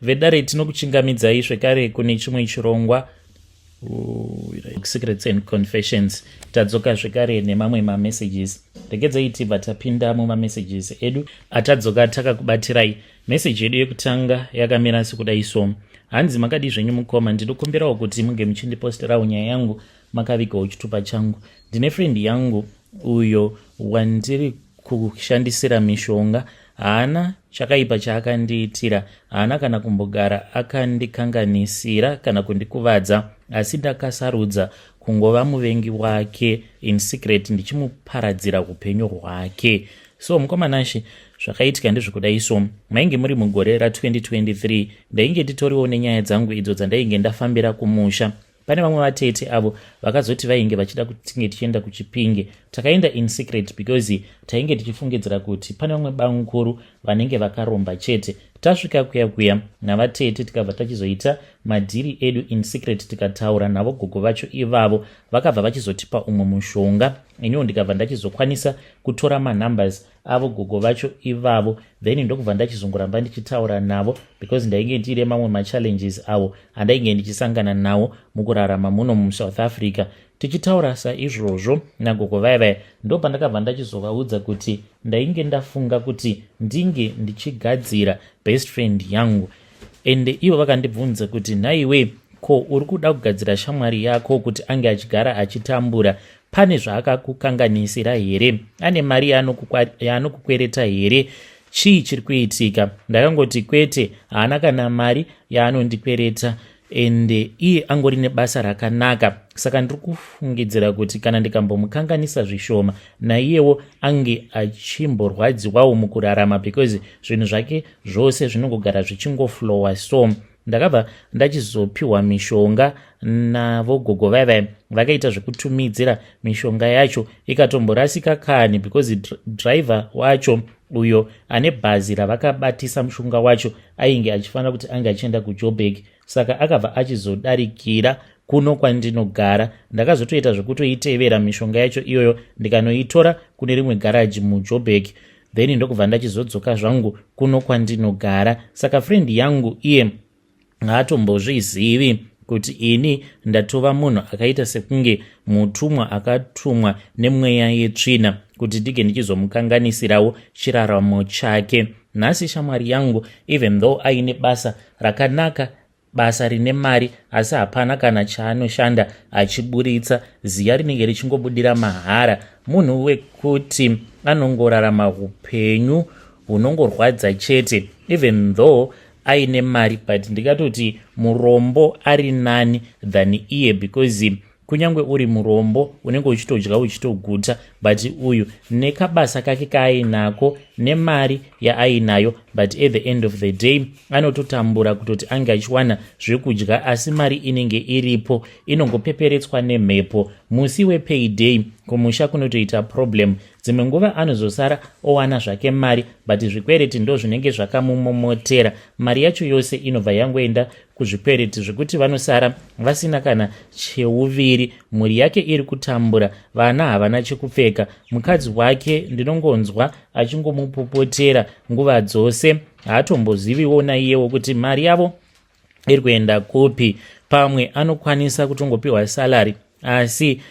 Vedare, tinokuchingamidzai zvekare kune chimwe chirongwa, Secrets and Confessions. Tadzoka zvekare nemamwe mamessages. Regedzai tibva tapinda mumamessages edu atadzoka takakubatirai. Meseji yedu yekutanga yakamira sekudai so. Hanzi, "Makadii zvenyu mukoma? Ndinokumbirawo kuti munge muchindiposterawo nyaya yangu makavigawo chitupa changu. Ndine friend yangu uyo wandiri kushandisira mishonga. Haana chakaipa chaakandiitira, haana kana kumbogara akandikanganisira kana kundikuvadza, asi ndakasarudza kungova muvengi wake in secret, ndichimuparadzira upenyu hwake. So mukomanashe, zvakaitika ndezvekudai so. Mainge muri mugore ra2023. Ndainge nditoriwo nenyaya dzangu idzo dzandainge ndafambira kumusha. Pane vamwe vatete avo vakazoti vainge vachida kuti tinge tichienda kuChipinge. Takaenda in secret because tainge tichifungidzira kuti pane vamwe bamukuru vanenge vakaromba chete. Tasvika kuya kuya navatete, tikabva tachizoita madhiri edu in secret, tikataura navo gogo vacho ivavo. Vakabva vachizotipa umwe mushonga. Iniwo ndikabva ndachizokwanisa kutora manumbers avo gogo vacho ivavo, then ndokubva ndachizongoramba ndichitaura navo because ndainge ndiine mamwe machallenges avo andainge ndichisangana nawo mukurarama muno muSouth Africa. Tichitaura saizvozvo nagogo vaya vaya, ndo pandakabva ndachizovaudza kuti ndainge ndafunga kuti ndinge ndichigadzira best friend yangu. Ende ivo vakandibvunza kuti, 'Nhaiwe, ko uri kuda kugadzira shamwari yako kuti ange achigara achitambura? Pane zvaakakukanganisira here? Ane mari yaanokukwereta here? Chii chiri kuitika?' Ndakangoti, 'Kwete, haana kana mari yaanondikwereta, ende iye angori nebasa rakanaka. Saka ndiri kufungidzira kuti kana ndikambomukanganisa zvishoma, naiyewo ange achimborwadziwawo mukurarama, because zvinhu zvake zvose zvinongogara zvichingoflowa so.' Ndakabva ndachizopiwa mishonga navo gogo vaya vaya. Vakaita zvekutumidzira mishonga yacho, ikatomborasika kani, because driver wacho uyo ane bhazi ravakabatisa mushonga wacho ainge achifanira kuti ange achienda kuJoburg, saka akabva achizodarikira kuno kwandinogara. Ndakazotoita zvekutoitevera mishonga yacho iyoyo, ndikanoitora kune rimwe garaji muJoburg, then ndokubva ndachizodzoka zvangu kuno kwandinogara. Saka friend yangu iye haatombozvizivi kuti ini ndatova munhu akaita sekunge mutumwa akatumwa nemweya yetsvina kuti ndige ndichizomukanganisirawo chiraramo chake. Nhasi shamwari yangu, even though aine basa rakanaka, basa rine mari, asi hapana kana chaanoshanda achiburitsa. Ziya rinenge richingobudira mahara. Munhu wekuti anongorarama upenyu hunongorwadza chete, even though aine mari, but ndingatoti murombo ari nani than iye, because kunyange uri murombo unenge uchitodya uchitoguta, but uyu nekabasa kake kaainako nemari yaainayo, but at the end of the day anototambura kutoti ange achiwana zvekudya, asi mari inenge iripo inongopeperetswa nemhepo. Musi wepayday kumusha kunotoita problem. Dzimwe nguva anozosara owana zvake mari, but zvikwereti ndo zvinenge zvakamumomotera. Mari yacho yose inobva yangoenda kuzvikwereti, zvekuti vanosara vasina kana cheuviri. Mhuri yake iri kutambura, vana havana chekupfeka. Mukadzi wake ndinongonzwa achingomupopotera nguva dzose. Haatomboziviwo naiyewo kuti mari yavo iri kuenda kupi. Pamwe anokwanisa kutongopiwa salary, asi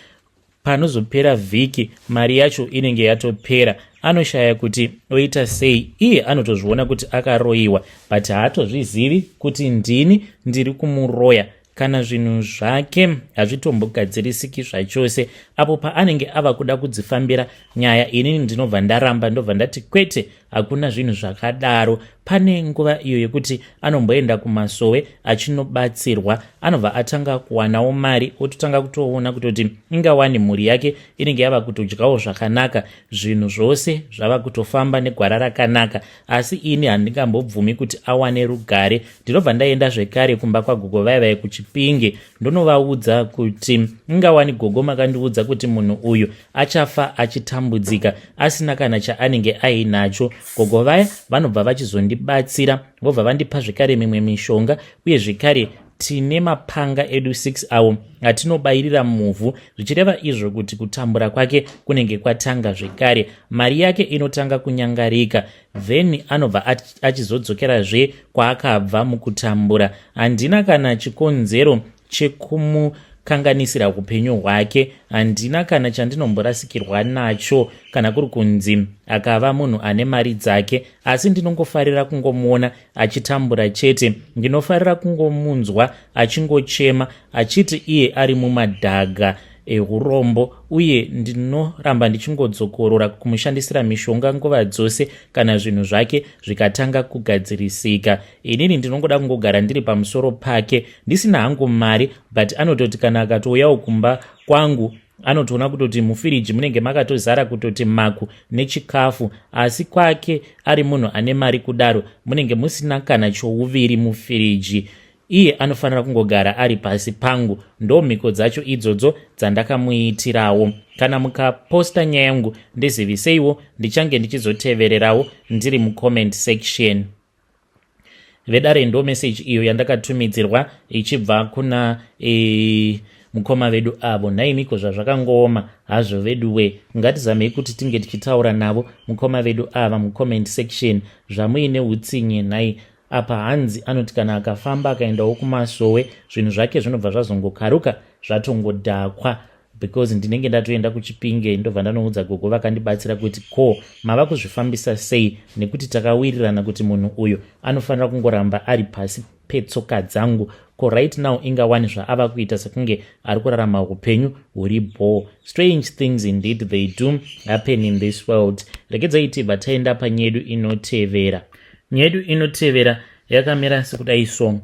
panozopera vhiki mari yacho inenge yatopera. Anoshaya kuti oita sei. Iye anotozviona kuti akaroyiwa, but haatozvizivi kuti ndini ndiri kumuroya. Kana zvinhu zvake hazvitombogadzirisiki zvachose. Apo paanenge ava kuda kudzifambira nyaya, inini ndinobva ndaramba, ndobva ndati, 'Kwete, hakuna zvinhu zvakadaro.' Pane nguva iyo yekuti anomboenda kumasowe achinobatsirwa, anobva atanga kuwanawo mari, ototanga kutoona kutoti ingawani mhuri yake inenge yava kutodyawo zvakanaka, zvinhu zvose zvava kutofamba negwara rakanaka. Asi ini handingambobvumi kuti awane rugare. Ndinobva ndaenda zvekare kumba kwagogo vaya vaya kuChipinge, ndonovaudza kuti, 'Ingawani gogo, makandiudza kuti munhu uyu achafa achitambudzika asina kana chaanenge ainacho.' Gogo vaya vanobva vachizondibatsira, vobva vandipa zvekare mimwe mishonga uye zvekare Tine mapanga edu 6 awo atinobayirira muvhu, zvichireva izvo kuti kutambura kwake kunenge kwatanga zvekare. Mari yake inotanga kunyangarika, then anobva achizodzokerazve kwaakabva mukutambura. Handina kana chikonzero chekumukanganisira upenyu hwake. Handina kana chandinomborasikirwa nacho kana kuri kunzi akava munhu ane mari dzake, asi ndinongofarira kungomuona achitambura chete. Ndinofarira kungomunzwa achingochema achiti iye ari mumadhaga ehurombo, uye ndinoramba ndichingodzokorora kumushandisira mishonga nguva dzose. Kana zvinhu zvake zvikatanga kugadzirisika, inini ndinongoda kungogara ndiri pamusoro pake, ndisina hangu mari, but anototi kana akatouyawo kumba kwangu, anotoona kutoti mufiriji munenge makatozara kutoti maku nechikafu, asi kwake ari munhu ane mari kudaro munenge musina kana chouviri mufiriji. Iye anofanira kungogara ari pasi pangu. Ndo mhiko dzacho idzodzo dzandakamuitirawo. Kana mukaposta nyaya yangu, ndiziviseiwo, ndichange ndichizotevererawo ndiri mucomment section. Vedare, ndo meseji iyo yandakatumidzirwa ichibva kuna mukoma vedu avo. Nhaimiko, zvazvakangooma hazvo vedu we. Ngatizamei kuti tinge tichitaura navo mukoma vedu ava mucomment section. Zvamuine utsinye nhai. Apa hanzi anoti kana akafamba akaendawo kumasowe, zvinhu zvake zvinobva zvazongokaruka, zvatongodhakwa, because ndinenge ndatoenda kuChipinge, ndobva ndanoudza gogo vakandibatsira kuti, "Ko mava kuzvifambisa sei?" Nekuti takawirirana kuti munhu uyu anofanira kungoramba ari pasi petsoka dzangu. Ko right now ingawani zvaava kuita sekunge ari kurarama upenyu huri bho. Strange things indeed, they do happen in this world. Regedzai tibva taenda panyedu inotevera. Nyedu inotevera yakamira sekudai so.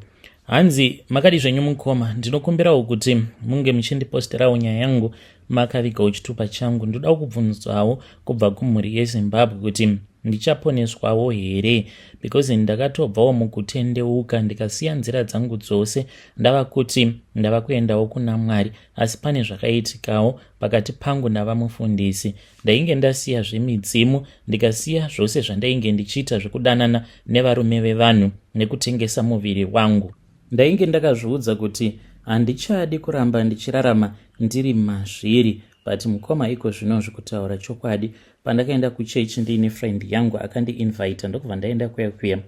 Hanzi, "Makadi zvenyu mukoma? Ndinokumbirawo kuti munge muchindiposterawo nyaya yangu makavigawo chitupa changu. Ndoda kubvunzawo kubva kumhuri yeZimbabwe kuti ndichaponeswawo here, because ndakatobvawo mukutendeuka, ndikasiya nzira dzangu dzose, ndava kuti ndava kuendawo kuna Mwari, asi pane zvakaitikawo pakati pangu navamufundisi. Ndainge ndasiya zvemidzimu, ndikasiya zvose zvandainge ndichiita zvekudanana nevarume vevanhu nekutengesa muviri wangu. Ndainge ndakazviudza kuti handichadi kuramba ndichirarama ndiri mazviri. But mukoma, iko zvinozvi, kutaura chokwadi, pandakaenda kuchechi ndiine friend yangu akandiinvita, ndokubva ndaenda kuya kuya,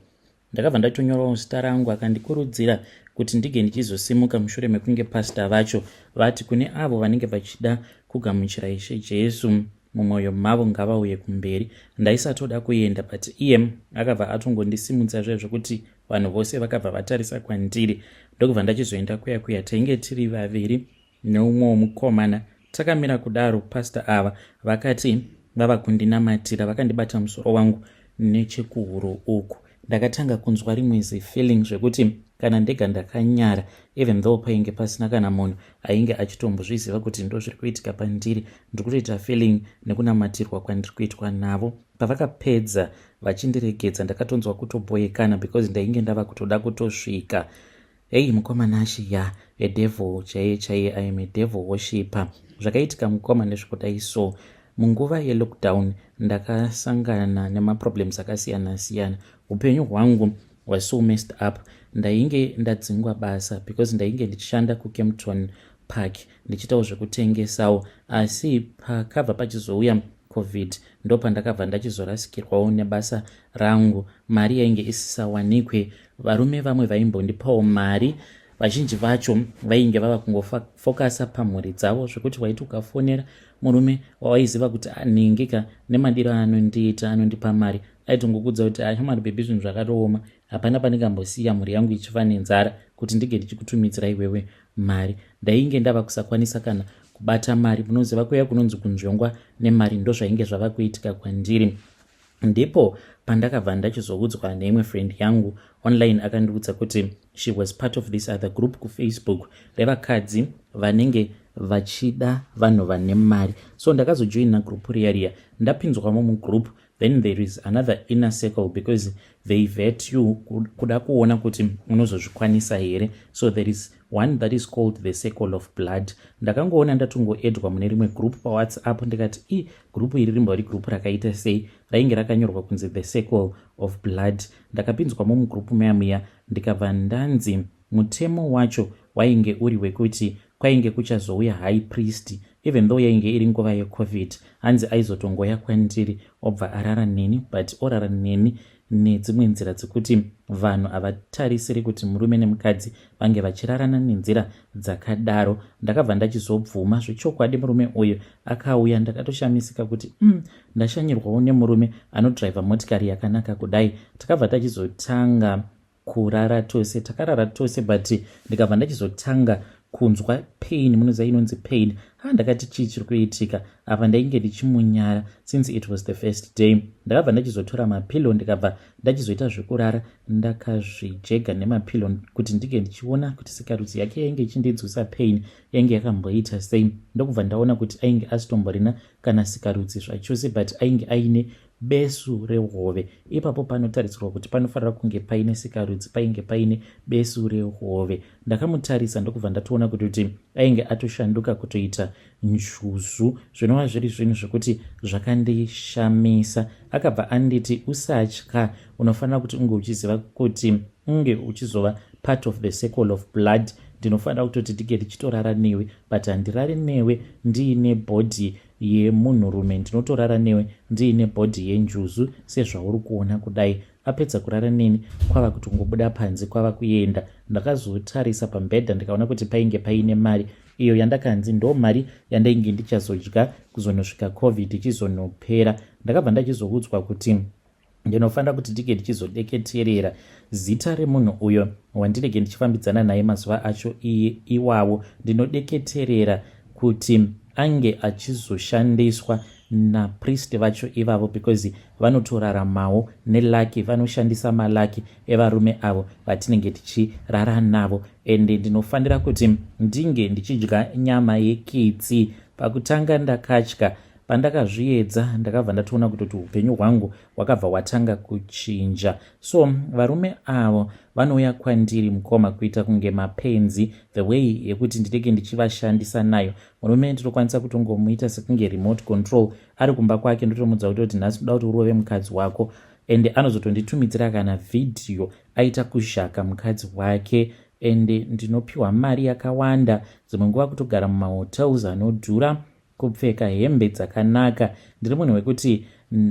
ndakabva ndatonyorawo zita rangu. Akandikurudzira kuti ndige ndichizosimuka mushure mekunge pasta vacho vati kune avo vanenge vachida kugamuchira Ishe Jesu mumwoyo mavo ngavauye kumberi. Ndaisatoda kuenda, but iye akabva atongondisimudza zve zvekuti vanhu vose vakabva vatarisa kwandiri, ndokubva ndachizoenda kuya kuya. Tainge tiri vaviri neumwewo mukomana. Takamira kudaro, pasta ava vakati vava kundinamatira, vakandibata musoro wangu nechekuhuro uku. Ndakatanga kunzwa rimwe zifeeling zvekuti kana ndega ndakanyara, even though painge pasina kana munhu ainge achitombozviziva kuti ndo zviri kuitika pandiri. Ndiri kutoita feeling nekunamatirwa kwandiri kuitwa navo. Pavakapedza vachindiregedza, ndakatonzwa kutobhoyekana because ndainge ndava kutoda kutosvika. Hei mukoma Nashi, ya a devil chaiye chaiye. I am a devil worshipper. Zvakaitika mukoma ndezvekudai so. Munguva yelockdown ndakasangana nemaproblems akasiyana siyana. Upenyu hwangu was so messed up. Ndainge ndadzingwa basa because ndainge ndichishanda kuKempton Park, ndichiitawo zvekutengesawo, asi pakabva pachizouya COVID, ndo pandakabva ndachizorasikirwawo nebasa rangu. Mari yainge isisawanikwe. Varume vamwe vaimbondipawo mari, vazhinji vacho vainge vava kungofokasa pamhuri dzavo, zvekuti waiti ukafonera murume wawaiziva kuti aningika nemadiro aanondiita, anondipa mari, aitongokudza kuti, 'Ashamwari baby, zvinhu zvakatooma, hapana pandingambosiya mhuri yangu ichifa nenzara kuti ndige ndichikutumidzira iwewe mari.' Ndainge ndava kusakwanisa kana kubata mari. Munoziva kuya kunonzi kunzvengwa nemari, ndo zvainge zvava kuitika kwandiri. Ndipo pandakabva ndachizoudzwa neimwe friend yangu online. Akandiudza kuti she was part of this other group kuFacebook revakadzi vanenge vachida vanhu vane mari. So ndakazojoina group riya riya. Ndapinzwamo mugroup, then there is another inner circle because they vet you kuda kuona kuti unozozvikwanisa here. So there is one that is called the Circle of Blood. Ndakangoona ndatongoedwa mune rimwe group paWhatsApp. Ndikati, 'I group iri rimbori group rakaita sei?' Rainge rakanyorwa kunzi the Circle of Blood. Ndakapinzwamo mugroup muya muya, ndikabva ndanzi Mutemo wacho wainge uri wekuti kwainge kuchazouya high priest, even though yainge iri nguva yeCovid. Hanzi aizotongoya kwandiri obva arara neni, but orara neni nedzimwe nzira dzekuti vanhu havatarisiri kuti murume nemukadzi vange vachirarana nenzira dzakadaro. Ndakabva ndachizobvuma zvechokwadi. Murume uyu akauya, ndakatoshamisika kuti ndashanyirwawo nemurume anodhiraivha motikari yakanaka kudai. Takabva tachizotanga kurara tose, takarara tose, but ndikabva ndachizotanga kunzwa pain. Munoziva inonzi pain? Ha, ndakati, "Chii chiri kuitika apa?" Ndainge ndichimunyara since it was the first day. Ndakabva ndachizotora mapillow, ndikabva ndachizoita zvekurara ndakazvijega nemapillow kuti ndinge ndichiona kuti sikarudzi yake yainge ichindinzwisa pain yainge yakamboita sei. Ndokubva ndaona kuti ainge asitomborina kana sikarudzi zvachose, but ainge aine besu rehove. Ipapo panotarisirwa kuti panofanira kunge paine sikarudzi, painge paine besu rehove. Ndakamutarisa, ndokubva ndatoona kuti ainge atoshanduka kutoita njuzu, zvinova zviri zvinhu zvekuti zvakandishamisa. Akabva anditi, "Usatya, unofanira kuti unge uchiziva kuti unge uchizova part of the circle of blood. Ndinofanira kutoti tige tichitorara newe, but handirari newe ndiine body yemunhurume, ndinotorara newe ndiine body yenjuzu sezvauri kuona kudai." Apedza kurara neni, kwava kutongobuda panze, kwava kuenda. Ndakazotarisa pambedha, ndikaona kuti painge paine mari iyo yandakanzi ndo mari yandainge ndichazodya kuzonosvika COVID ichizonopera. Ndakabva ndachizoudzwa kuti ndinofanira kuti ndinge ndichizodeketerera zita remunhu uyo wandinenge ndichifambidzana naye mazuva acho iwawo. Ndinodeketerera kuti ange achizoshandiswa napriest vacho ivavo, because vanotoraramawo neluck, vanoshandisa maluck evarume avo vatinenge tichirara navo. Ende ndinofanira kuti ndinge ndichidya nyama yekitsi. Pakutanga ndakatya. Pandakazviedza, ndakabva ndatoona kutoti upenyu hwangu hwakabva hwatanga kuchinja. So varume avo vanouya kwandiri, mukoma, kuita kunge mapenzi. The way yekuti ndinenge ndichivashandisa nayo, murume ndinokwanisa kutongomuita sekunge remote control. Ari kumba kwake, ndotomudza kutoti, "Nhasi ndoda kuti urove mukadzi wako," ende anozotonditumidzira kana vhidhiyo aita kuzhaka mukadzi wake. Ende ndinopiwa mari yakawanda, dzimwe nguva kutogara mumahotels anodhura, kupfeka hembe dzakanaka. Ndiri munhu wekuti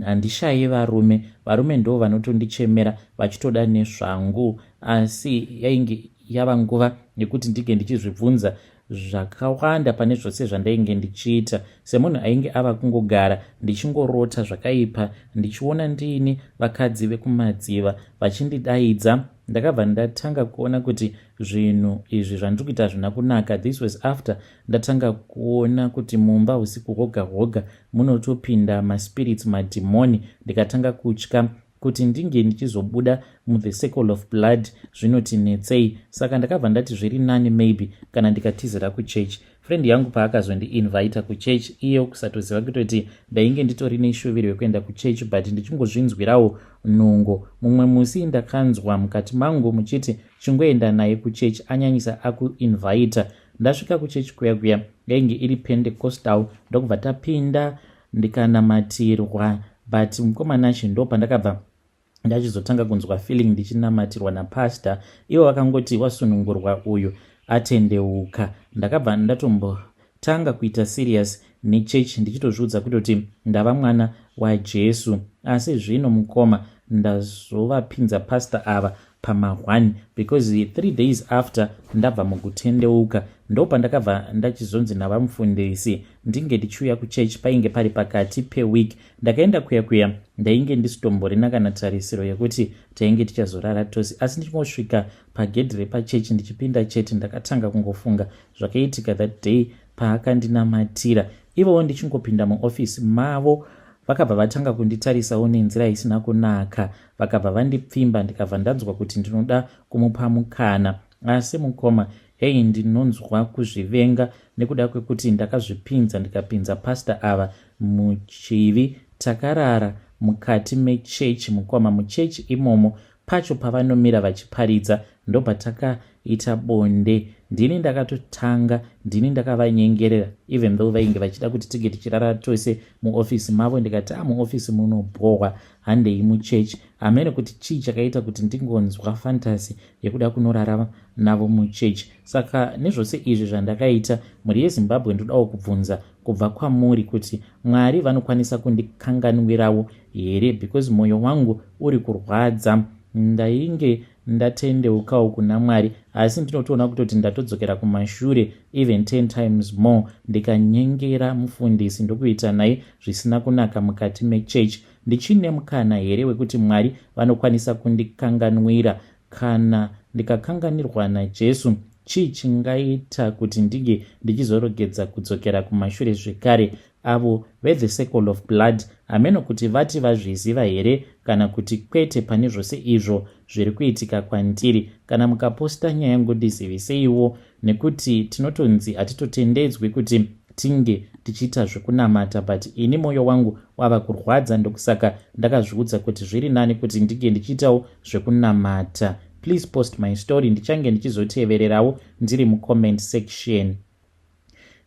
handishayi varume. Varume ndo vanotondichemera vachitoda nezvangu. Asi yainge yava nguva yekuti ndinge ndichizvibvunza zvakawanda pane zvose zvandainge ndichiita. Semunhu ainge ava kungogara ndichingorota zvakaipa, ndichiona ndiini vakadzi vekumadziva vachindidaidza, ndakabva ndatanga kuona kuti zvinhu izvi zvandiri kuita hazvina kunaka. This was after ndatanga kuona kuti mumba usiku hwoga hwoga munotopinda maspirits, madhimoni. Ndikatanga kutya kuti ndinge ndichizobuda muthe circle of blood zvinotinetsei. Saka ndakabva ndati zviri nani maybe kana ndikatizira kuchechi. Friend yangu paakazondiinvita kuchechi, iye kusatoziva kutoti ndainge nditori neshuviro yekuenda kuchechi, but ndichingozvinzwirawo nungo. Mumwe musi ndakanzwa mukati mangu muchiti, "Chingoenda naye kuchechi, anyanyisa akuinvita." Ndasvika kuchechi kuya kuya, yainge iri Pentecostal, ndokubva tapinda, ndikanamatirwa. But mukomanashi, ndo pandakabva ndachizotanga kunzwa feeling ndichinamatirwa napastor. Ivo vakangoti, "Wasunungurwa uyu, atendeuka." Ndakabva ndatombotanga kuita serious nechechi, ndichitozviudza kutoti ndava mwana waJesu. Asi zvino, mukoma, ndazovapinza pastor ava pama1, because 3 days after ndabva mukutendeuka, ndo pandakabva ndachizonzi navamufundisi ndinge ndichiuya kuchechi. Painge pari pakati peweek. Ndakaenda kuya kuya, ndainge ndisitomborina kana tarisiro yekuti tainge tichazorara tose. Asi ndichingosvika pagedhi repachechi, ndichipinda chete, ndakatanga kungofunga zvakaitika that day paakandinamatira. Ivowo ndichingopinda muofisi mavo, vakabva vatanga kunditarisawo nenzira isina kunaka, vakabva vandipfimba. Ndikabva ndanzwa kuti ndinoda kumupa mukana. Asi mukoma, hei, ndinonzwa kuzvivenga nekuda kwekuti ndakazvipinza, ndikapinza pastor ava muchivi. Takarara mukati mechechi, mukoma, muchechi imomo. pacho pavanomira vachiparidza ndopatakaita bonde. Ndini ndakatotanga, ndini ndakavanyengerera, even though vainge vachida kuti tige tichirara tose muofisi mavo. Ndikati, "A, muofisi munobhohwa, handei muchechi." Hamene kuti chii chakaita kuti ndingonzwa fantasy yekuda kunorara navo muchechi. Saka nezvose izvi zvandakaita, mhuri yeZimbabwe, ndodawo kubvunza kubva kwamuri kuti Mwari vanokwanisa kundikanganwirawo here? Because mwoyo wangu uri kurwadza. Ndainge ndatendeukawo kuna Mwari, asi ndinotoona kutoti ndatodzokera kumashure even 10 times more. Ndikanyengera mufundisi ndokuita naye zvisina kunaka mukati mechechi. Ndichine mukana here wekuti Mwari vanokwanisa kundikanganwira? Kana ndikakanganirwa naJesu, chii chingaita kuti ndinge ndichizoregedza kudzokera kumashure zvekare? Avo vethe Circle of Blood, hameno kuti vati vazviziva here kana kuti kwete pane zvose izvo zviri kuitika kwandiri. Kana mukaposta nyaya yangu, ndiziviseiwo, nekuti tinotonzi hatitotendedzwi kuti tinge tichiita zvekunamata, but ini mwoyo wangu wava kurwadza. Ndokusaka ndakazviudza kuti zviri nani kuti ndinge ndichiitawo zvekunamata. Please post my story, ndichange ndichizotevererawo ndiri mucomment section.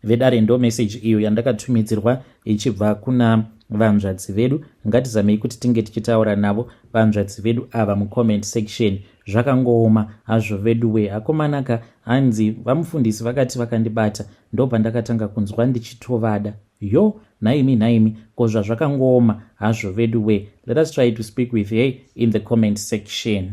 Vedare, ndo meseji iyo yandakatumidzirwa ichibva kuna vanzvadzi vedu. Ngatizamei kuti tinge tichitaura navo vanzvadzi vedu ava mucomment section. Zvakangooma hazvo vedu we. Akomanaka, hanzi vamufundisi vakati vakandibata, ndopandakatanga kunzwa ndichitovada. Yo, nhaimi, nhaimi, ko zvazvakangooma hazvo vedu we. Let us try to speak with her in the comment section.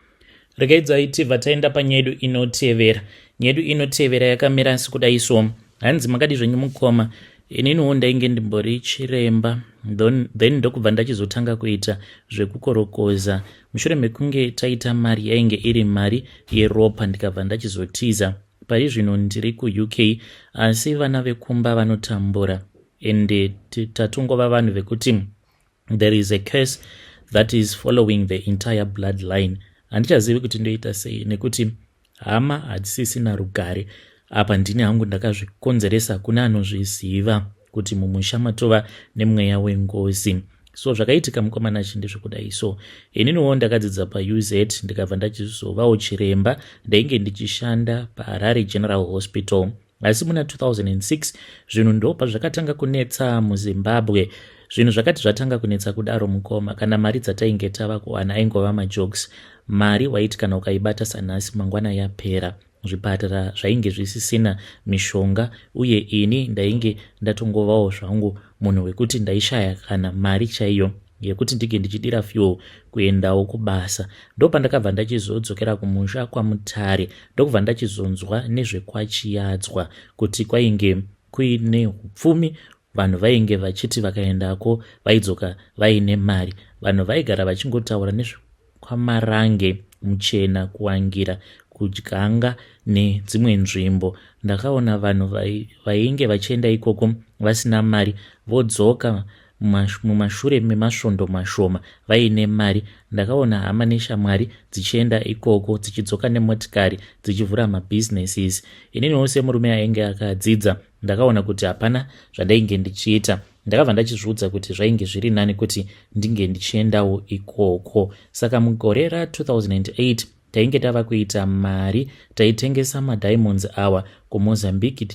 Regaidzai tibva taenda panyedu inotevera. Nyedu inotevera yakamira sekudai so. Hanzi, "Makadi zvenyu mukoma? Ininiwo ndainge ndimbori chiremba, then ndokubva ndachizotanga kuita zvekukorokoza. Mushure mekunge taita mari, yainge iri mari yeropa, ndikabva ndachizotiza. Pari zvino ndiri kuUK, asi vana vekumba vanotambura, ende tatongova vanhu vekuti there is a curse that is following the entire bloodline. Handichazivi kuti ndoita sei, nekuti hama hadzisisina rugare. Apa ndini hangu ndakazvikonzeresa. Kune anozviziva kuti mumusha matova nemweya wengozi?" So zvakaitika, mukomana chi, ndezvekudai so. Ininiwo ndakadzidza paUZ, ndikabva ndachizovawo chiremba. Ndainge ndichishanda paHarare General Hospital, asi muna 2006 zvinhu ndo pazvakatanga kunetsa muZimbabwe. Zvinhu zvakati zvatanga kunetsa kudaro, mukoma, kana mari dzatainge tava kuwana aingova majokes. Mari waiti kana ukaibata sanhasi, mangwana yapera. Zvipatara zvainge zvisisina mishonga, uye ini ndainge ndatongovawo zvangu munhu wekuti ndaishaya kana mari chaiyo yekuti ndinge ndichidira fuel kuendawo kubasa. Ndopandakabva ndachizodzokera kumusha kwaMutare, ndokubva ndachizonzwa nezvekwachiyadzwa kuti kwainge kuine upfumi. Vanhu vainge vachiti vakaendako vaidzoka vaine mari. Vanhu vaigara vachingotaura nezvekwamarange, muchena, kuwangira, kudyanga nedzimwe nzvimbo. Ndakaona vanhu vainge vachienda ikoko vasina mari, vodzoka mumashure memasvondo mashoma vaine mari. Ndakaona hama neshamwari dzichienda ikoko, dzichidzoka nemotikari, dzichivhura mabusinesses. Ininiwo semurume ainge akadzidza, ndakaona kuti hapana zvandainge ndichiita. Ndakabva ndachizviudza kuti zvainge zviri nani kuti ndinge ndichiendawo ikoko. Saka mugore ra2008 tainge tava kuita mari. Taitengesa madiamonds awa kuMozambique,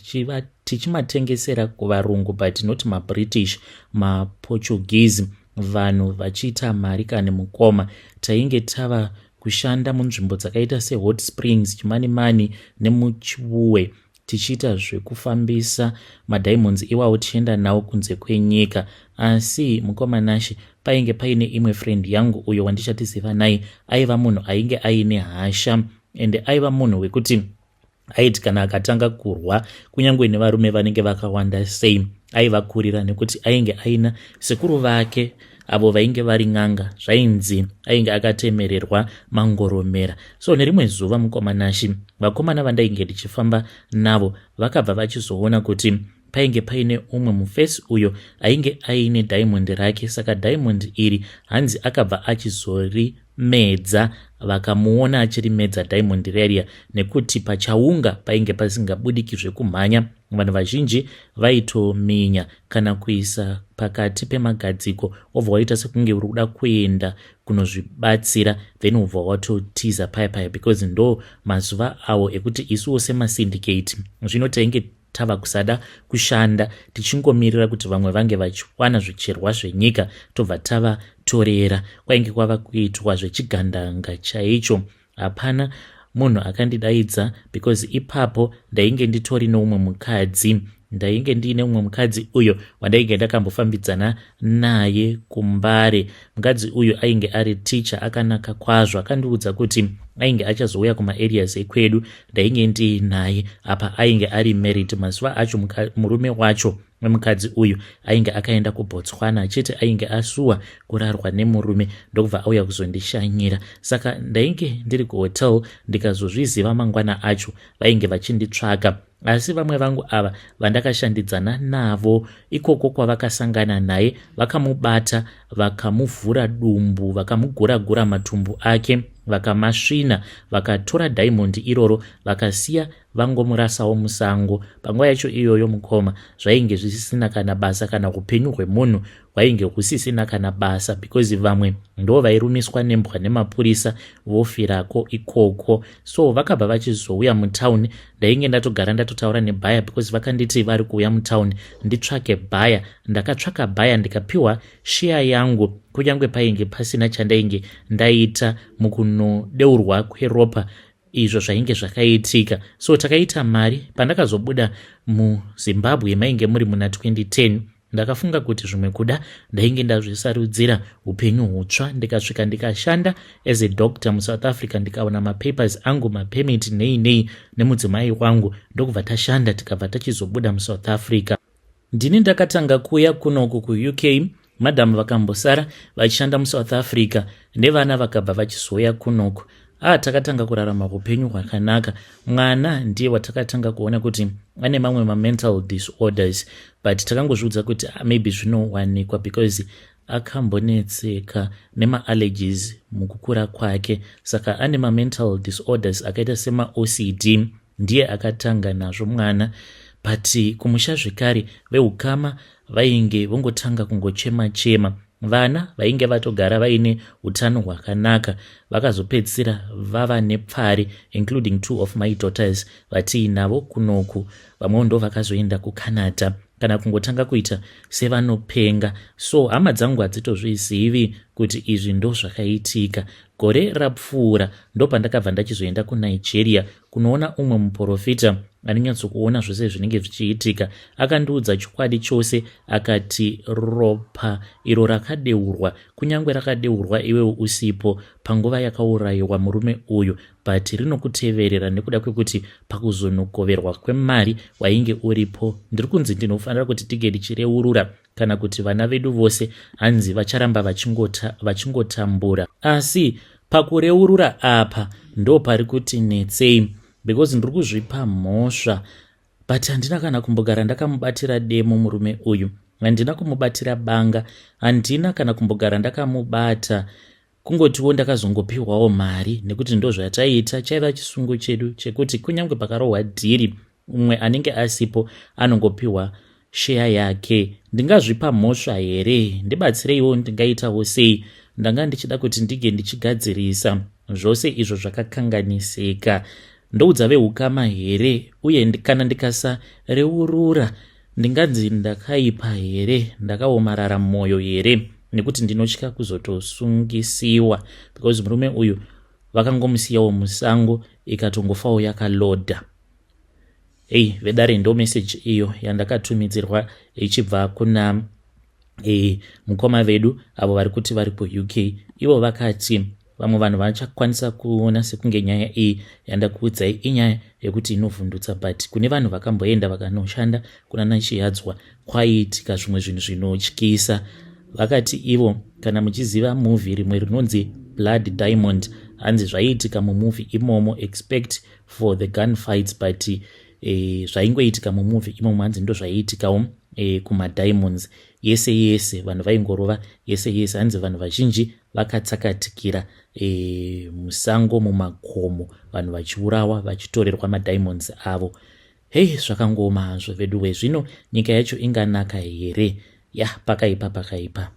tichimatengesera kuvarungu, but not maBritish, maPortuguese. Vanhu vachiita mari kane, mukoma. Tainge tava kushanda munzvimbo dzakaita seHot Springs, Chimanimani nemuChiuwe, tichiita zvekufambisa madiamonds iwawo tichienda nawo kunze kwenyika. Asi mukoma Nashe, painge paine imwe friend yangu uyo wandichatiziva naye. Aiva munhu ainge aine hasha, ende aiva munhu wekuti aiti kana akatanga kurwa, kunyange nevarume vanenge vakawanda sei, aivakurira, nekuti ainge aina sekuru vake avo vainge vari n'anga. Zvainzi ainge akatemererwa mangoromera. So nerimwe zuva, mukomanashi, vakomana vandainge ndichifamba navo vakabva vachizoona kuti painge paine umwe mufesi uyo ainge aine diamond rake. Saka diamond iri, hanzi akabva achizori Vakatomumedza, vakamuona achirimedza diamond riya, nekuti pachaunga painge pasingabudiki zvekumhanya. Vanhu vazhinji vaitominya kana kuisa pakati pemagadziko, wobva waita sekunge uri kuda kuenda kunozvibatsira, then ubva watotiza paya paya, because ndo mazuva awo ekuti isuwo semasyndicate zvino tainge tava kusada kushanda, tichingomirira kuti vamwe vange vachiwana zvicherwa zvenyika, tobva tavatorera. Kwainge kwava kuitwa zvechigandanga chaicho. Hapana munhu akandidaidza because ipapo ndainge nditori neumwe mukadzi. Ndainge ndiine mumwe mukadzi uyo wandainge ndakambofambidzana naye kuMbare. Mukadzi uyu ainge ari ticha, akanaka kwazvo. Akandiudza kuti ainge achazouya kumaareas ekwedu. Ndainge ndiinaye apa, ainge ari married mazuva acho. Murume wacho wemukadzi uyu ainge akaenda kuBotswana, achiti ainge asuwa kurarwa nemurume, ndokubva auya kuzondishanyira. Saka ndainge ndiri kuhotel, ndikazozviziva mangwana acho vainge vachinditsvaga. Asi vamwe vangu ava vandakashandidzana navo ikoko kwavakasangana naye, vakamubata, vakamuvhura dumbu, vakamugura-gura matumbu ake, vakamasvina, vakatora diamond iroro, vakasiya vangomurasawo musango. Panguva yacho iyoyo, mukoma, zvainge zvisisina kana basa, kana upenyu hwemunhu hwainge husisina kana basa, because vamwe ndo vairumiswa nembwa nemapurisa, vofirako ikoko. So vakabva vachizouya mutauni. Ndainge ndatogara ndatotaura nebuyer, because vakanditi vari kuuya mutauni, nditsvake buyer. Ndakatsvaka buyer, ndikapiwa share yangu, kunyange painge pasina chandainge ndaita mukunodeurwa kweropa izvo zvainge zvakaitika. So takaita mari. Pandakazobuda muZimbabwe mainge muri muna 2010. Ndakafunga kuti zvimwe kuda ndainge ndazvisarudzira upenyu hutsva. Ndikasvika, ndikashanda as a doctor muSouth Africa, ndikaona mapapers angu, mapermit, nei nei, nemudzimai wangu, ndokubva tashanda, tikabva tachizobuda muSouth Africa. Ndini ndakatanga kuuya kunoku kuUK. Madhamu vakambosara vachishanda muSouth Africa nevana, vakabva vachizouya kunoku. Takatanga kurarama upenyu hwakanaka. Mwana ndiye watakatanga kuona kuti ane mamwe mamental disorders, but takangozviudza kuti maybe zvinowanikwa, because akambonetseka nemaallergies mukukura kwake. Saka ane mamental disorders akaita semaOCD, ndiye akatanga nazvo mwana. But kumusha zvekare veukama vainge vongotanga kungochema chema. Vana vainge vatogara vaine utano hwakanaka vakazopedzisira vava nepfari, including two of my daughters vatiinavo kunoku. Vamwewo ndo vakazoenda kuCanada kana kungotanga kuita sevanopenga. So hama dzangu hadzitozvizivi kuti izvi ndo zvakaitika. Gore rapfuura ndo pandakabva ndachizoenda kuNigeria kunoona umwe muprofita anonyatsokuona zvose zvinenge zvichiitika. Akandiudza chokwadi chose, akati ropa iro rakadeurwa, kunyange rakadeurwa iwewo usipo panguva yakaurayiwa murume uyu, but rinokuteverera nekuda kwekuti pakuzonogoverwa kwemari wainge uripo. Ndiri kunzi ndinofanira kuti tige tichireurura, kana kuti vana vedu vose hanzi vacharamba vachingotambura. Asi pakureurura apa ndo pari kuti netsei, because ndiri kuzvipa mhosva, but handina kana kumbogara ndakamubatira demo murume uyu, handina kumubatira banga, handina kana kumbogara ndakamubata. Kungotiwo ndakazongopiwawo mari, nekuti ndo zvataiita, chaiva chisungo chedu chekuti kunyange pakarohwa dhiri, umwe anenge asipo anongopiwa share yake. Ndingazvipa mhosva here? Ndibatsireiwo, ndingaitawo sei? Ndanga ndichida kuti ndige ndichigadzirisa zvose izvo zvakakanganisika. Ndoudza veukama here? Uye kana ndikasareurura, ndinganzi ndakaipa here, ndakaomarara mwoyo here? Nekuti ndinotya kuzotosungisiwa, because murume uyu vakangomusiyawo musango, ikatongofawo yakalodha. Ei vedare, ndo meseji iyo yandakatumidzirwa ichibva kuna mukoma vedu avo vari kuti vari kuUK. Ivo vakati vamwe vanhu vachakwanisa kuona sekunge nyaya iyi yandakuudzai inyaya yekuti inovhundutsa, but kune vanhu vakamboenda vakanoshanda kuna Nachiyadzwa, kwaiitika zvimwe zvinhu zvinotyisa. Vakati ivo kana muchiziva movie rimwe rinonzi Blood Diamond, hanzi zvaiitika mumovie imomo, expect for the gun fights, but zvaingoitika mumovie imomo, hanzi ndo zvaiitikawo. kumadiamonds yese yese. Vanhu vaingorova yese yese. Hanzi vanhu vazhinji vakatsakatikira musango, mumakomo, vanhu vachiurawa, vachitorerwa madiamonds avo. Hei, zvakangoma hazvo veduwe. Zvino nyika yacho inganaka here? Ya, pakaipa, pakaipa.